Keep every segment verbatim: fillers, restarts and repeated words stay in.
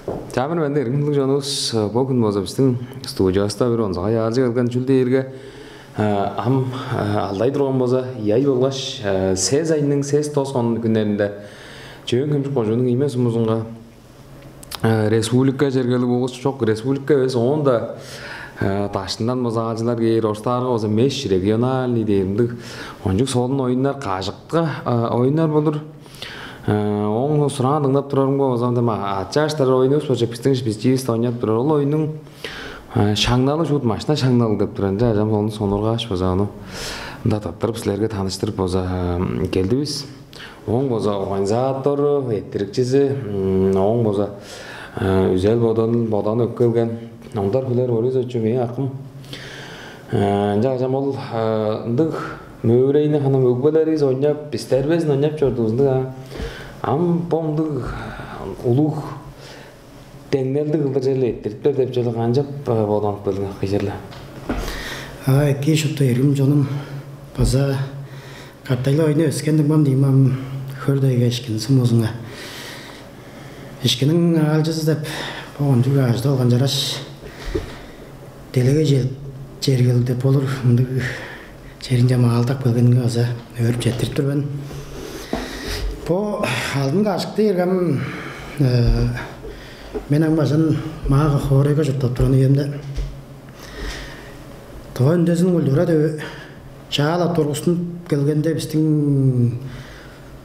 Чаа, бир менде эргим хүндүлүг чонувус, бо хүн болза бистиң студиявыста бир онзагай аалчы келген. Чүл дээрге, ам алдай турган болза, ийи ай болгаш, сес айның сес, тос, он хүннеринде Чөөн-Хемчик кожууннуң Ийме сумузунга, республика чергелиг болгаш, чок, республика эвес, оон-даа даштындан болза аалчылар кээр. Орустаарга болза межрегиональный дээр ындыг, кончуг солун оюннар, кажыктыг оюннар болур. Ооң сураан дыңнап турарымга болза, ам дем ачааш-даа оюнувус болчук, бистиң бичиивис ойнап турар. Ол оюннуң шаңналы шуут машина шаңналы деп турар. Ынча ам ону сонуургааш болза, ону мында тырттырып, силерге таныштырып болза келдивис. Ооң болза организатору, эрттирикчизи, ооң болза үзел-бодалын, бодалын эккелген Ондар Хүлер Борисович, мээң акым. Ынчангаш ам ол ындыг мөөрейни ханам өгбелеривис ойнап, бистер безин ойнап чордувус ындыг. Ам бо ындыг улуг деңнелди кылдыр черле эрттириптер деп черле канчап боданып келдиң, акый, черле? А, эки шупту эргим чонум, база каттай-ла ойнап өскен-дир мен, дийин ам, хөрдайга Ишкин сумузунга. Ишкинниң аалчызы деп бо кончуг ажыдып алган чараш делегей чер-, чергелиг деп болур, мындыг черинче маалдап келгениңге база өөрүп четтирип тур мен. Бо алдын кажык дээрге ам, мен ам бажын маа хоорайга чурттап турган үемде, Тыва үндезин культура төвү чаа-ла тургустунуп келгенде, бистиң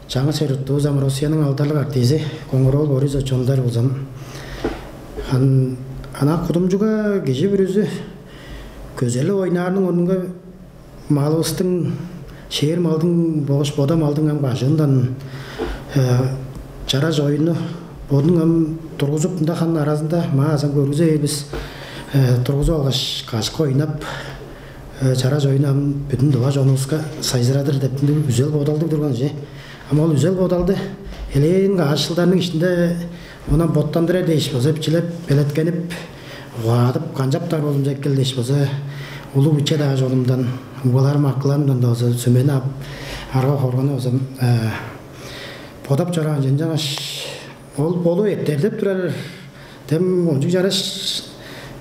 чаңгыс эр-чурттуувус ам Россияның алдарлыг артизи Коңгар-оол Борисович Ондар болза ам, ан-, ана кудумчуга кижи бүрүзү көзерлеп ойнаарының орнунга малывыстың, шээр малдың болгаш бода малдың ам кажыындан чараш оюнну бодунуң ам тургузуп, мында ханның аразында маа азам көргүзер бис, тургузуп алгаш, кажык ойнап, чараш оюнну ам бүдүн тыва чонувуска сайзырадыр деп ындыг үзел-бодалдыг турган кижи. Ам ол үзел-бодалды элээн каш чылдарның иштинде ону ам боттандырар дээш база бичилеп, белеткенип, угаадып, канчаптар болза эккел дээш база улуг-биче-даа чонумдан, угбаларым, акыларымдан-даа база сүмени ап, арга-хорганы база бодап чораан чүве. Ынчангаш ол болу эртер деп турар. Дем кончуг чараш,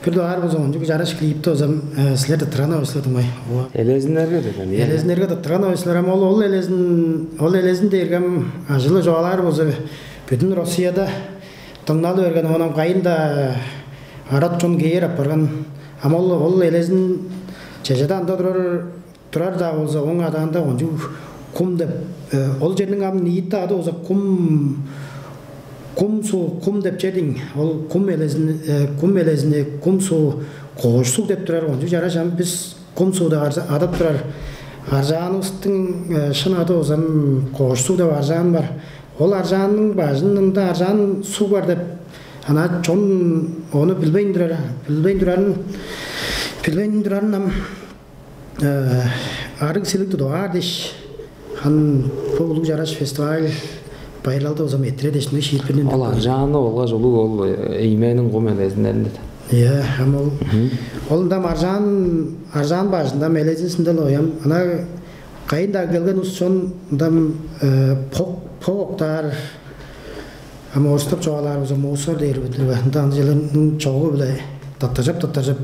бир дугаар болза, кончуг чараш клипти болза ам силер тырттырган-дыр силер, дуңмай. Ооба. Элезиннерге тырттырган, ийе. Элезиннерге тырттырган-дыр силер. Ам ол, ол элезин, ол элезин дээрге ам ажыы-биле чугаалаар болза, бүдүн Россияда дыңналы берген, оон ам кайын-даа арат чон кээр апарган. Ам ол, ол элезин чеже-даа ында турар, турар-даа болза, ооң адаанда кончуг Кум деп, ол черниң ам ниити ады болза Кум, Кум-Суу, Кум деп чер дийин. Ол Кум элезин, Кум элезини, Кум-Суу, Коош-Суг деп турар, кончуг чараш. Ам бис Кум-Суу деп арза-, адап турар. Аржаанывыстың шын ады болза ам Коош-Суг деп аржаан бар. Ол аржаанның бажында Аржаан-Суг бар деп, ана чон ону билбейн турар, билбейн турарын, билбейн турарын ам арыг-силиг тудуп аар дээш, ам бо улуг чараш фестиваль, байырлалды болза ам эрттирер дээш, мындыг шиитпирни. Ол аржааны болгаш улуг ол Иймениң Кум элезиннеринде. Ийе, ам ол, ол ында ам аржаан, аржаан бажында ам элезиннеринде-ле оям. Ана кайын-даа келген улус-чон ында ам пок, пок октаар, ам орустап чугаалаар болза, мусор дээр бе, ындыг бе? Ында аны чүвелерниң чогу-биле тырттыржып, тырттыржып,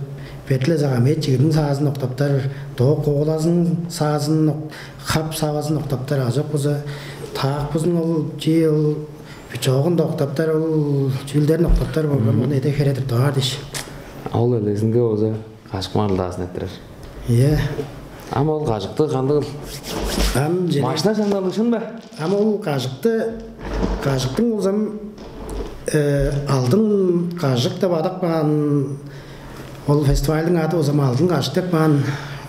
бертиле сага мээт чигирниң саазын октаптар, доо коолазының саазын ок-, хап-савазын октаптар, а чок болза таакпызын, ол чү, ол бичоогун-даа октаптар, ол чүүлдерин октаптар болган, ону эде-хере тыртып аар дээш. Ол элезинге болза кажык маргылдаазын эрттирер. Ийе. Ам ол кажыкты кандыгыл? Ам чеде- Машина шаңналы, шын бе? Ам ол кажыкты, кажыктың болза ам, э, Алдын кажык деп адап каан, ол фестивальдың ады болза ам Алдын кажык деп каан,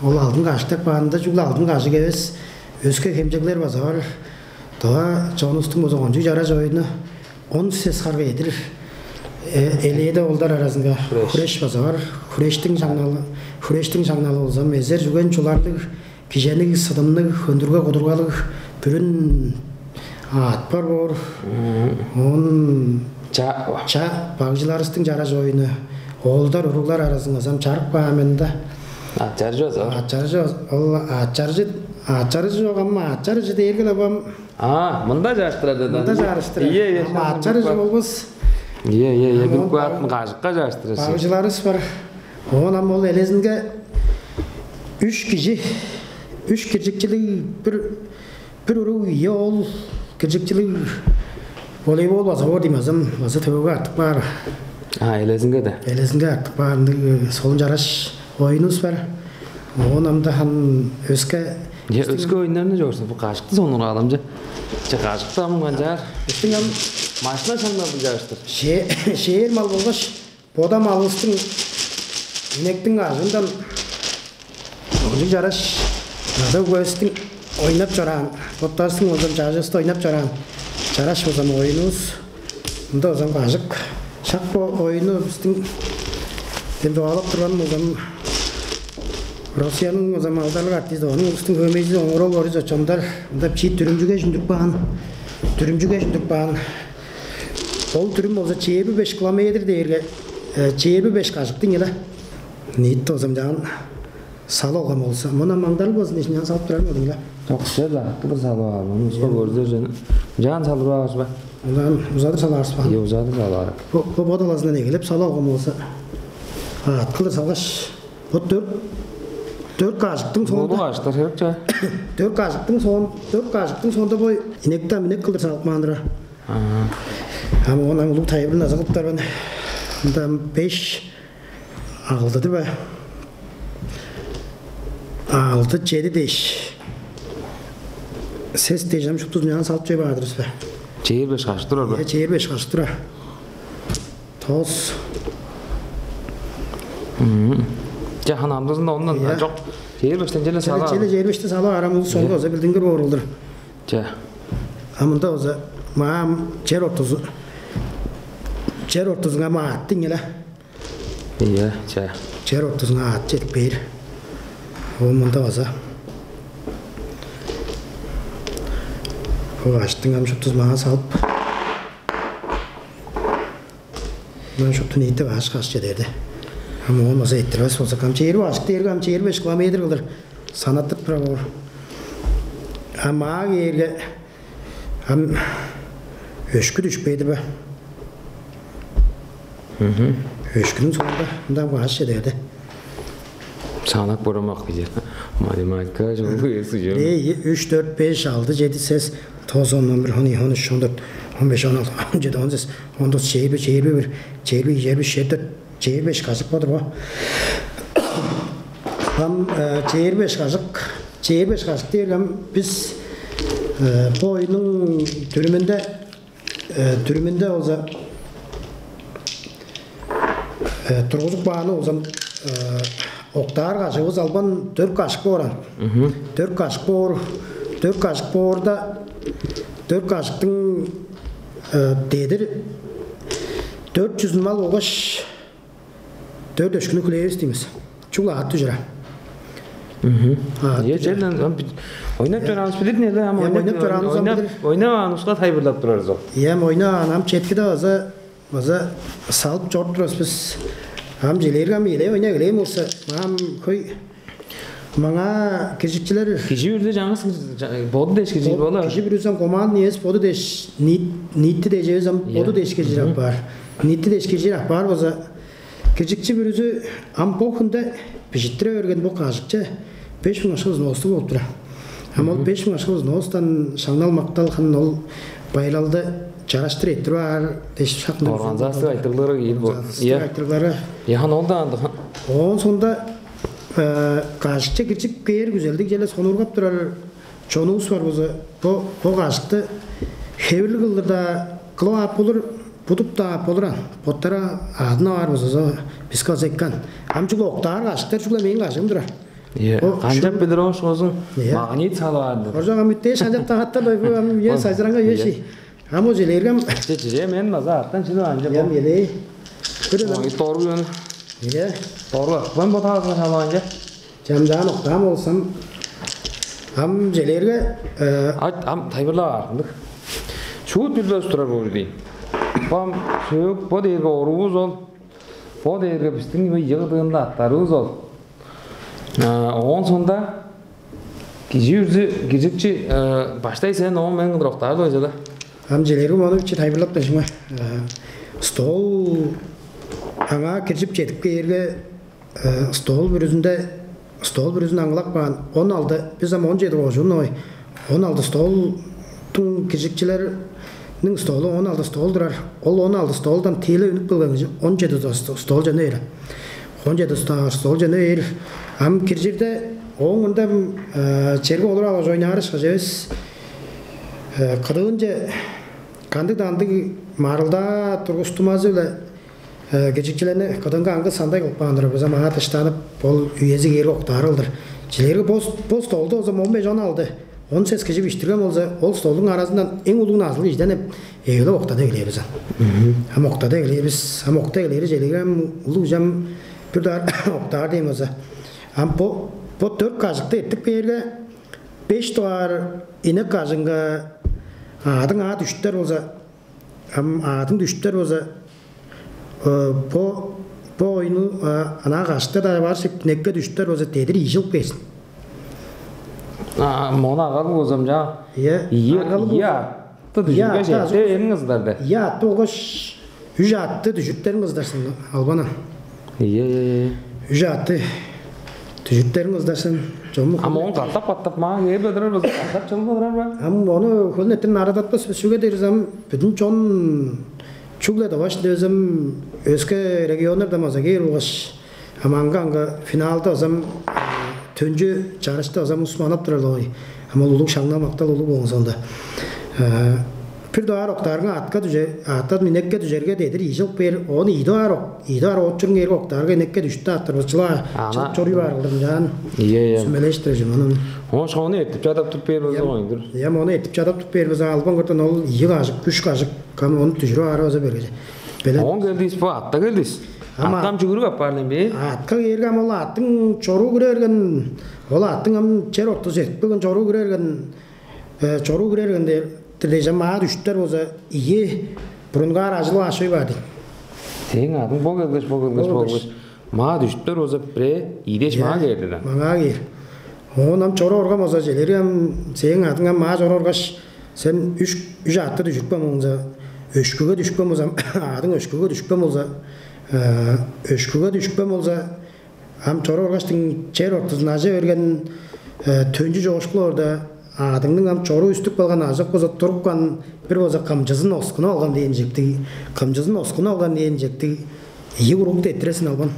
ол Алдын кажык деп каанда, чүгле Алдын кажык эвес, өске хемчеглер база бар. Тыва чонувустуң болза кончуг чараш оюну, он сес харга чедир, э, элээди оолдар аразынга хүреш, хүреш база бар. Хүрештиң шаңналы, хүрештиң шаңналы болза ам, эзер-чүген чуларлыг, киженик, сыдымныг, хөндүрге-кудургалыг бүрүн аът бар боор. Мм. Оон ча-, ча-, багжыларывыстың чараш оюну, оолдар, уруглар аразынга база ам чарып каан мен да. Аът чарыжы база бар. Аът чарыжы, ол аът чарыжы, аът чарыжы чок, ам аът чарыжы дээрге-ле бо ам. А, мында чарыштырар деден. Мында чарыштырар. Ийе, ийе, ам аът чарыжы болбас. Ийе, ийе, ийе, билип каапкан, кажыкка чарыштыр сен. Багыжыларывыс бар. Оон ам ол элезинге үш кижи, үш киржикчилиг бир, бир уруг ийи ол киржикчилиг волейбол база боор дейм азам, база төвөгү артып каар. А, элезинге да. Элезинге артып каар, ындыг, э, солун чараш оюнувус бар. Оон ам-даа хан өске. Че, өске оюннарны чорза, бо кажыкты сонуургаалым че. Че, кажыкты ам канчаар? Бистиң ам машина шаңналдыг чарыштыр. Шээ-, шээр мал болгаш бода малывыстың, инектиң ажыындан ынчыг чараш, ада-өгбевистиң ойнап чораан, боттарывыстың болза чажывыста ойнап чораан чараш болза оюнувус. Мында болза кажык. Шак бо оюну бистиң, мен чугаалап турганым болза, Россияның болза алдарлыг артизи, ону улустуң хөөмейзи Оңгурол Борис Очондар мында бичии дүрүмчүге чүндүрүп каан. Дүрүмчүге чүндүрүп каан. Ол дүрүм болза чээрби беш километр дээрге, э, чээрби беш кажыктың эле. Ниитте болза мынчаан салып алган болза, мына маңдал болзун дээш, мынчаан салып турар болзун эле. Чок, сен-даа кылдыр салып ал, ону уска көрзүр сен. Мынчаан салып алыр бе? Одан узадыр салаарыс ба? Ийе, узадыр салаар. Бо, бо бодалазындан эгелеп салып алган болза, а, аткылдыр салгаш, бо дөрт, дөрт кажыктың соонда. Болду кажыктар херек че. Дөрт кажыктың соон, дөрт кажыктың соонда бо инекти ам инек кылдыр салып маан-дыр. Ага. Ам оон ам улуг тайылбырын азы кылыптар мен. Мында ам беш, алды-дыр бе? Алды, чеди дээш. Сес дээш ам шуптузун чаан салып чой баадырыс бе? Чээр беш каш турар бе? Э, чээр беш каш тура. Тос. Мм. Жа, хан амдызында ондан, ийе, а, жок. Чээр бештен челе сала. Челе чээр бешти сала арам улус сонда, ийе, оза билдингир боор кылдыр. Че. А мында болза, маам чер ортузу, чер ортузунга мааттың эле. Ийе, че. Чер ортузунга аат чедип бээр. Ол мында база. Бо аштың ам шуптузун маа салып. Мына шупту ниити баш каш чедерди. Ам оон база эрттирбес болза, ам чээрби баш дээрге, ам чээрби беш километр кылдыр санаттырып турар боор. Ам маа кээрге, ам өшкү дүшпейди бе? Мгм. Өшкүнүң соонда мында ам каш чедерди. Санак боромак кижи. Математика чогул эс уже. Э, үч, дөрт, беш, алды, чеди, сес, тос, он, он бир, он ийи, он үч, он дөрт, он беш, он алты, он чеди, он сес, он тос, чээрби, чээрби бир, чээрби ийи, чээрби үч, чээрби дөрт, чээрби беш кажык болур бо. Ам, э, чээрби беш кажык, чээрби беш кажык дээр ам бис, э, бо оюнуң дүрүмүнде, э, дүрүмүнде болза, э, тургузуп кааны болза, э, октаар кажыывыс албан дөрт кажык боор аан. Мгм. Дөрт кажык боор, дөрт кажык боорда, дөрт кажыктың, э, дедир дөрт чүзүн мал болгаш дөрт өшкүнү хүлээвис деймис. Чугула аът ужура. Мгм. Аът ужура. Ийе, черлен, ам бит-, ойнап чораанывыс билир-дир ийин, ам. Ийе, ойнап, ойнап чораанывыс ам билир. Ойнап, ойнаваанывыска тайылбырлап турар бис ол. Ийе, ам ойнаваан, ам четкиде база, база салып чоруп турар бис. Ам челээрге ам элээн ойнап эгелээн болза, ам хөй маңаа киржикчилер. Кижи бүрүзү чаңгыс киржи-, ча-, боду дээш киржир боор. Кижи бүрүзү ам командный эвес, боду дээш, ниит-, ниити дээш эвес, ам, ийе, боду дээш киржир апаар. Ниити дээш киржир апаар болза, киржикчи бүрүзү ам бо хүнде бижиттире берген бо кажыкче беш муң акша взносу болуп турар. Ам ол, мгм, беш муң акша взностан шаңнал-мактал харын ол байырлалды чараштыр эрттирип аар дээш шак ындыг. Организация айтырыглары ийи бо. Организация, ийе, айтырыглары. Яхан ол-даа ындыг. Оон соонда, э, кажыкче киржип кээр күзелдиг черле сонуургап турар чонувус бар болза, бо, бо кажыкты хевирлиг кылдыр-даа кылып ап болур, будуп-даа ап болур аан. Боттары аадын ап аар болза, биске база эки аан. Ам чүгле октаар кажыктар, чүгле мээң кажыым турар. Ийе, канчап билир ош болзун? Ийе. Магнит салып аар-дыр. Оржак ам үттээш канчап-даа каттар, ам үе сайзыраңга үе ши. Ам ол челээрге ам. Че, чиже, мен база аартан чыдып ам, че. Ам эле. Бир. Ой, дору. Ийе. Дору. Мен бо таазын салып ам, че. Чамдаан октаан болза, ам челээрге, э, а, ам тайылбырлап аар ындыг. Шуут билбес турар боор дейн. Бо ам сөөк, бо дээрге оруувус ол. Бо дээрге бистиң бо ийи кыдыында аъттарывыс ол. А, оон соонда кижи бүрүзү, киржикчи, э, баштай сен, оон мен кылдыр октаар-дыр бе, чаа. Ам челээрге мону бичии тайылбырлап бээр сен бе? Э, Стол аңаа киржип чедип кээрге, э, стол бүрүзүнде, стол бүрүзүн аңгылап каан он алды, бис ам он чеди кожуун, ой, он алды столдуң, киржикчилерниң столу он алды стол турар. Ол он алды столдан тииле үнүп келген кижи он чеди стол чаны бээр. Он чеди стол чаны бээр. Ам киржирде ооң мында, э, черге олуруп алгаш ойнаар ышкаш эвес. Э, кыдыынче кандыг-даа ындыг маргылдаа тургустунмазы-биле, э, киржикчилерни кыдыынга аңгы сандай кылып каан турар бис ам, аңаа дыштанып, ол үези кээрге октаар кылдыр. Чижээлээрге бо, бо столду болза он беш, он алды, он сес кижи бижиттирген болза, ол столдуң аразындан эң улуг назылыг кижиден эгелеп октадып эгелээр бис ам. Ам октадып эгелээр бис, ам октап эгелээри чижээлээрге ам улуг кижи ам бир дугаар октаар дээн болза. Ам бо, бо дөрт кажыкты эртип кээрге, беш дугаар инек кажыынга аъдың аа дүжүттер болза, ам аъдың дүжүттер болза, э, бо, бо оюнну, а, анаа кажыкты-даа бар шип, инекке дүжүттер болза, дедир ийи чыл кээр сен. А, мону агалыг болзам, чаа. Ийе, ийе, агалыг ийе болза, аътты, ийе, дүжүргеш аътты, эттеп, эриң кыздар де. Ийе аътты болгаш үш аътты дүжүрттериң кыздар сен, албан ам. Ийе, ийе, ийе. Үш аътты дүжүрттериң кыздар сен. Чому. Ам оон катап-катап маа кээп-ле турар база, катап чылып-ла турар бе? Ам ону хөлүн эрттирин арадатпас бис, чүге дээрзе ам бүдүн чон чүгле Тываның иштинде безем, өске регионнардан база кээр болгаш, ам аңгы-аңгы финалда базам, төнчү чарышты базам улус манап турар-ла ой. Ам ол улуг шаңнал, мактал улуг болган соонда. Э, бир дугаар октаарга аътка дүже-, аъттан инекке дүжерге дедир ийи чыл кээр, оон ийи дугаар ок-, ийи дугаар оочуруң кээрге октаарга инекке дүжүттү аъттар бызылаа ана чоруй баар кылдыр ынчаан. Ийе, ийе. Сүмелештир чүве ону. Оон шону эртип чадап туруп бээр болза оюн-дур. Ийе, мону эртип чадап туруп бээр болза, албан көрден ол ийи кажык, үш кажык, кам ону дүжүрүп аарга база берге. Белен. Оон келдивис, бо аътка келдивис. Ам аътка ам чүгүрүп аппаар мен бе? Аътка кээрге ам ол аъттың чоруу кире берген, ол аъттың ам чер ортузу эртип келген, чоруу кире берген, э, чоруу кире берген дээр, дижем, маа дүжүттер болза, ийи бурунгаар ажыл башкы бар дейн. Сээң аъдың бо келгеш, бо келгеш, бо келгеш. Маа дүжүттер болза, бирээ ийдеш маа кээр-дир даан. Маңаа кээр. Оон ам чоруп орган болза, чижээлээрге ам сээң аъдың ам маа чоруп орган, сен үш, үш аътты дүжүрүпкен болза, өшкүге дүжүпкен болза, аъдың өшкүге дүжүпкен болза, э, өшкүге дүжүпкен болза, ам чоруп оргаштың чер ортузун ажа берген, э, төнчү чоокшуларда аъдыңның ам чоруу үстүп калган, ажык болза туруп каан, бир болза кымчызын оскунуп алган дээн чектиг, кымчызын оскунуп алган дээн чектиг, ийи курукту эрттирер сен албан.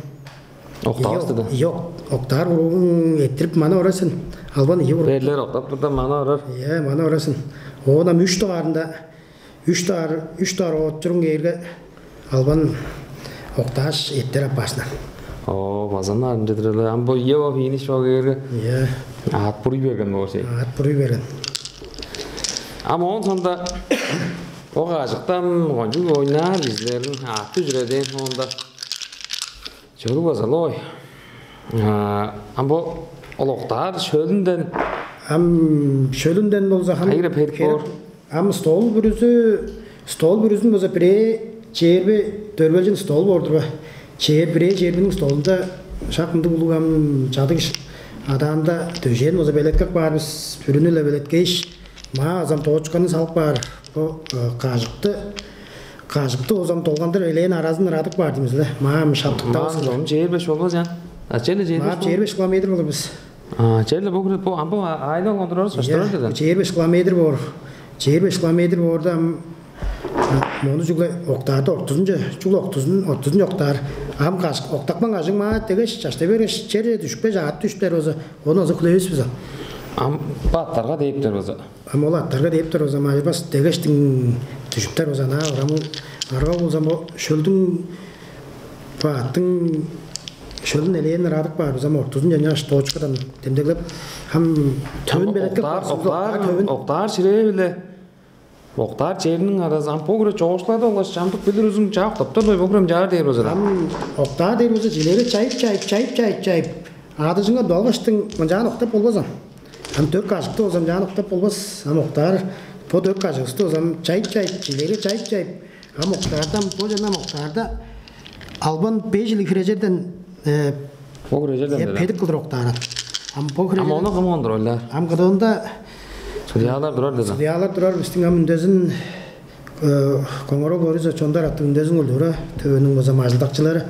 Октавас деди. Ийи октаар куругуң эрттирип, мана орар сен. Албан ийи курук. Берлер октап турда, мана орар. Ийе, мана орар сен. Оон ам үш дугаарында, үш дугаар, үш дугаар оочуруң кээрге, албан октааш, эрттирип аппаар сен. О, база ынаар ынча-дыр эле. Ам бо ийе, бо финиш бо кээрге. Ийе. Аът буруй берген боор сен. Аът буруй берген. Ам оон соонда бо кажыктан кончуг ойнаар кижилерниң аътты дүжүрер дээн соонда чоруу база-ла ой. А, ам бо ол октаар шөлүнден. Ам шөлүнден болза, ам кайы хире бедик боор? Ам стол бүрүзү, стол бүрүзүн болза, бирээ чээрби дөргелчин стол боор-дур бе? Чээр, бирээ чээрбиниң столунда шак мындыг улуг ам чадыг иш адаанда дөжээн болза, белеткеп каар бис, бүрүнү-ле белеткээш, маа азам тоочканы салып каар, бо, э, кажыкты, кажыкты озам долгандыр элээн аразын ырадып каар димизиле. Маам шаптыктавыс. Маам чоор беш болбас, чаан. А черле чээр беш. Маам чээр беш километр болур бис. А черле бо курут бо амбы айлы болгон турарыс баштырар деди. Чээр беш километр боор. Чээр беш километр боорда ам, а, мону чүгле октаарда ортузунча, чүгле октузун, ортузунча октаар. Ам каш октакпан кажың маа дегеш, чаштай бергеш, черже дүшпе жаат дүштер болза, ону оза хүлээбис бис ам. Ам баттарга дээптер болза. Ам ол аттарга дээп тур база, майбас дегештиң дүжүптер база, ынаа урамы арга болза, бо шөлдүң, бо аттың шөлүн элээн ырадып каар база, ортузун чанчаш точкадан демдеглеп, ам төвүн белеткеп октаар, каар, октаар, октаар төвүн. Октаар ширээ-биле октаар черниң аразы ам бо күрө чоокшулады болгаш чамдык билир узун чаак топтор бо күрөм чаар дээр база. Ам октаар дээр база жилери чайып, чайып, чайып, чайып, чайып. Адыжыңга долгаштың мынчаан октап болбас ам. Ам дөрт кажыкты болза мынчаан октап болбас. Ам октаар, бо дөрт кажыгысты болза ам чайып-чайып, чилеге чайып-чайып. Ам октаарда, ам бо чанам октаарда албан беш чыл хирежерден, э, бо хирежерден, э, беле, педик кылдыр октаарат. Ам бо хирежерден. Ам ону кым ондур ойлаар? Ам кыдыында судьялар турар деди. Судьялар турар, бистиң ам үндезин Э, Коңорол Борисов Чондар аттыг үндезин культура төвүнүң база ажылдакчылары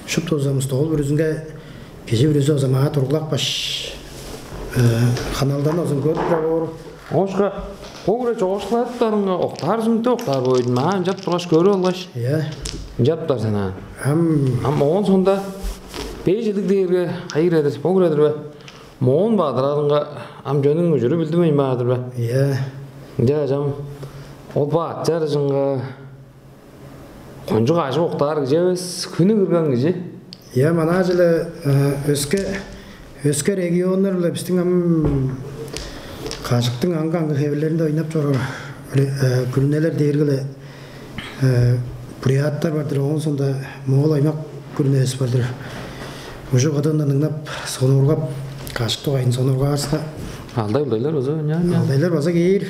шупту база стол бүрүзүнге кижи бүрүзү база маа тургулапкаш, э, каналдан озун көрүп турар боор. Ошка бо кура чогуштарынга октаар сүмтү октаар бойдун маа ынчап тургаш көрүп алгаш. Иә. Ынчаптар сен аа. Ам ам оон сонда беш чедиг дээрге хайыр эдер, бо кура эдер бе? Моон баадырарынга ам чөнүң ужуру билдимейн баадыр бе? Иә. Ынча ажам ол баат чарыжынга кончуг ажып октаар кижи эвес, күнү кырган кижи. Иә, манаа-чылы өске өске регионнар-биле бистиң ам кажыктың аңгы-аңгы хевирлеринде ойнап чоруур күрүнелер дээргиле буряттар бар-дыр, оон соонда моол аймак күрүневис бар-дыр. Уже кыдыындан дыңнап, сонуургап, кажык дугайын сонуургаарыска. Алдай-улдайлар база ынчаан. Алдайлар база кээр.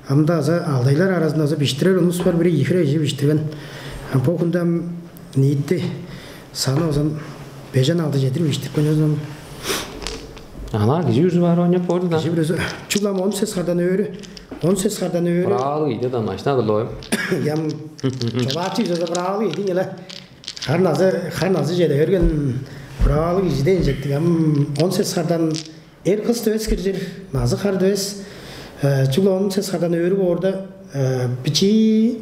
Амда аза алдайлар аразында аза биштирер улус бар, бири ийи хире кижи биштирген. Бо хүнде ам ниити саны озан бежен алды чедир биштирген озан. Ана кижи үрзү бар ойнап борду да. Кижи бүрүзү чуглам он сес хардан өөрү, он сес хардан өөрү. Браалы ийди да машина дылоем. Ям чолаачы изоза браалы ийди нела. Хар назы хар назы чеде берген браалы кижи ден жектик. Ам он сес хардан эр кыс дывес киржир, назы хар дывес. Чүгле он сес хардан өөрү боорда бичии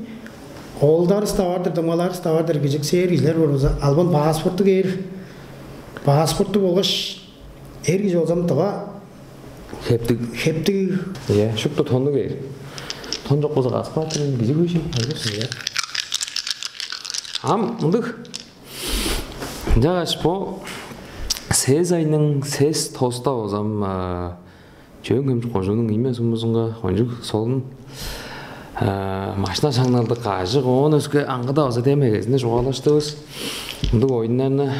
оолдарыс тавар-дыр, дымгаларыс тавар-дыр, кижик сээр кижилер болза албан паспорту кээр. Паспорту болгаш эр кижи болзам дыва хептиг. Хептиг. Иә, шупту тонну кээр. Тон жок болза каспаат деген кижи көшү. Иә. Ам мындык Ынчангаш бо сес айның сес тоста озам чөөн хемчүк кожуунуң ийме сумузунга кончуг солун машина шаңналдык ажык оон өске аңгыда база демегезинде чугаалаштывыс. Мындыг оюннарны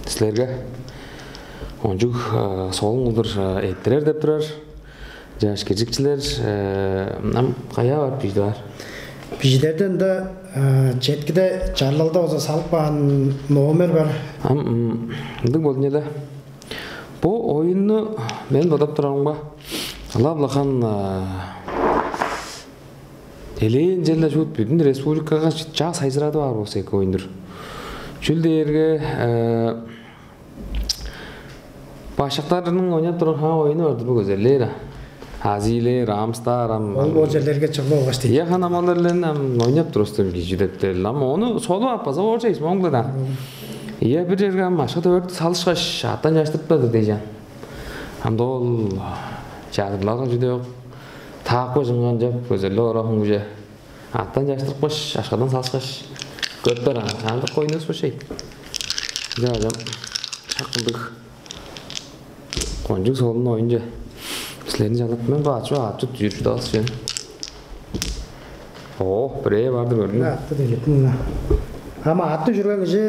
силерге кончуг солун кылдыр эттирер деп турар. Жаш киржикчилер ам каяа барып бижип аар? Бижидерде ында четкиде чарлалда база салып каан номер бар. Ам ындыг болду эле. Бу оюнну мен бодап турарымга ылап-ла хан элээн черле шуут бүдүн республикага чаа сайзырадып аар болза эки оюндур. Чүл дээрге Башактарының ойнап турган хаа оюну бар-дыр бу көзерлээр. Азийлер, амстаар ам. Ол бо черлерге чыглып алгаш дейт. Яхан амаларларын ам ойнап турустур кижи дептер. Ам ону солуп ап база оорчайсың моңгла да. Ие бир жерге ам ашка төрт салышкаш аттан чаштырыптадыр дей жан. Ам дол чадырларга жүдө таакпы жынган жап көзерлеп орахын уже. Аттан чаштырыпкаш, ашкадан салышкаш, көппер аны. Андык коюнувус бошей. Ынча ажам шак ындыг кончуг солун оюнче силерни чалап мен баачу аачы дүжүрүп шыдавас сен. О, бирээ барды көрдүң. Атты дегеттиң. Ама атты жүрген кижи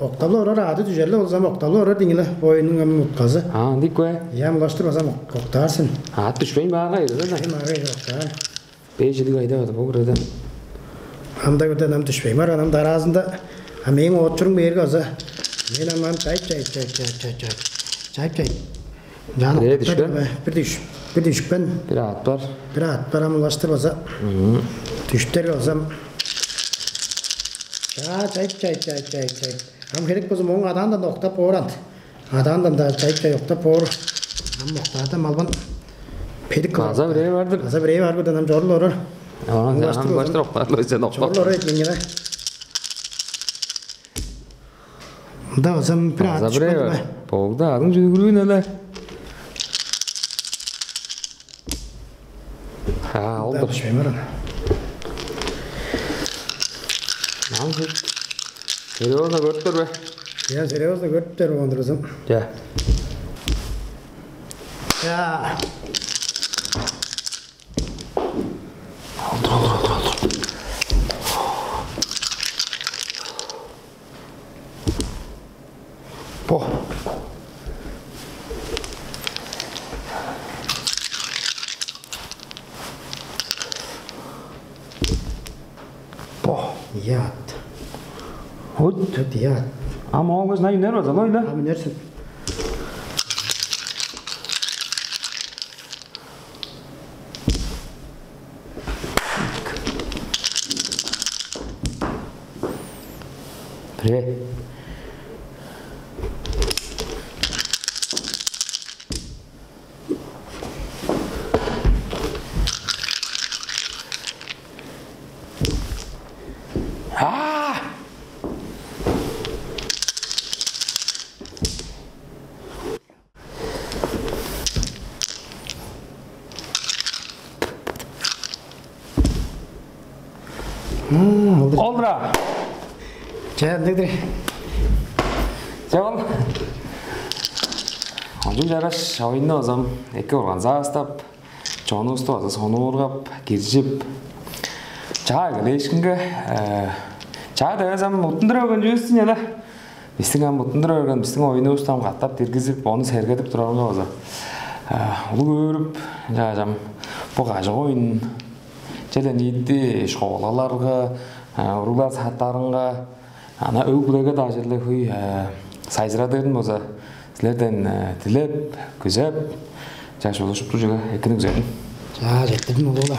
октавла орар, ады дүжерле болза ама октавла орар деңиле. Оюнуң ам утказы. А, ындык кое. Я млаштыр базам октаар сен. Ат дүшпейн баарга ирде да. Ем ара октаар. Бежиди кайда барды бу кырада? Анда кырда нам түшпейм ар анам дараазында. А мээң оотчуруң бээрге база мен аман чайып чайып чайып чайып чайып чайып чайып чайып. Жан Бирээ октуптар түшпе? Бе? Бир дүш бир дүшпен. Бир аат бар. Бир аат бар амылаштыр база. Түштерге базам. Чаа чайып чайып чайып чайып чайып. Ам херек болза моң адаандан октап ооран. Адаандан-даа чайып-чай октап боор. Ам октаада малбан педик кылыр. База бирээ бар-дыр. База бирээ бар-дыр, ам чорул орар. Ага, Улаштыр ам баштыр октаар сен октап. Чорул орар эдиңге. Мында базам бир База ат бирээ бар. Богда адың жүгүрүүн эле. А, ол да. Шемер. Нам жит. Серьезно көрүптөр бе? Я серьезно көрүптөр ондурузум. Я. Я. Алдыр, алдыр, алдыр, алдыр. Бо. Бо. Яат. Хут. Хут яат. Ама ол кыз най үнер база лой да. Ам үнерсин. Привет. А! Олдура. Че, ындыг-дыр. Че, ол. Кончуг чараш оюнну базам эки урган саастап, чонувусту база сонуургап, киржип, чаа эгелээшкинге, э, чаа девезем уттундура берген чүвестиң эле. Бистиң ам уттундура берген, бистиң оюнувусту ам катап диргизип, ону сергедип турарынга база, э, улуг өөрүп, чаа чам бо кажык оюн чеден ийти школаларга, э, уруглар садтарынга, ана өг-бүлеге-даа черле хөй, э, сайзырадырын база силерден, э, дилеп, күзеп, чаш улушуп тур чүве экини күзедим. Чаа, четтирдим, улуг-ла.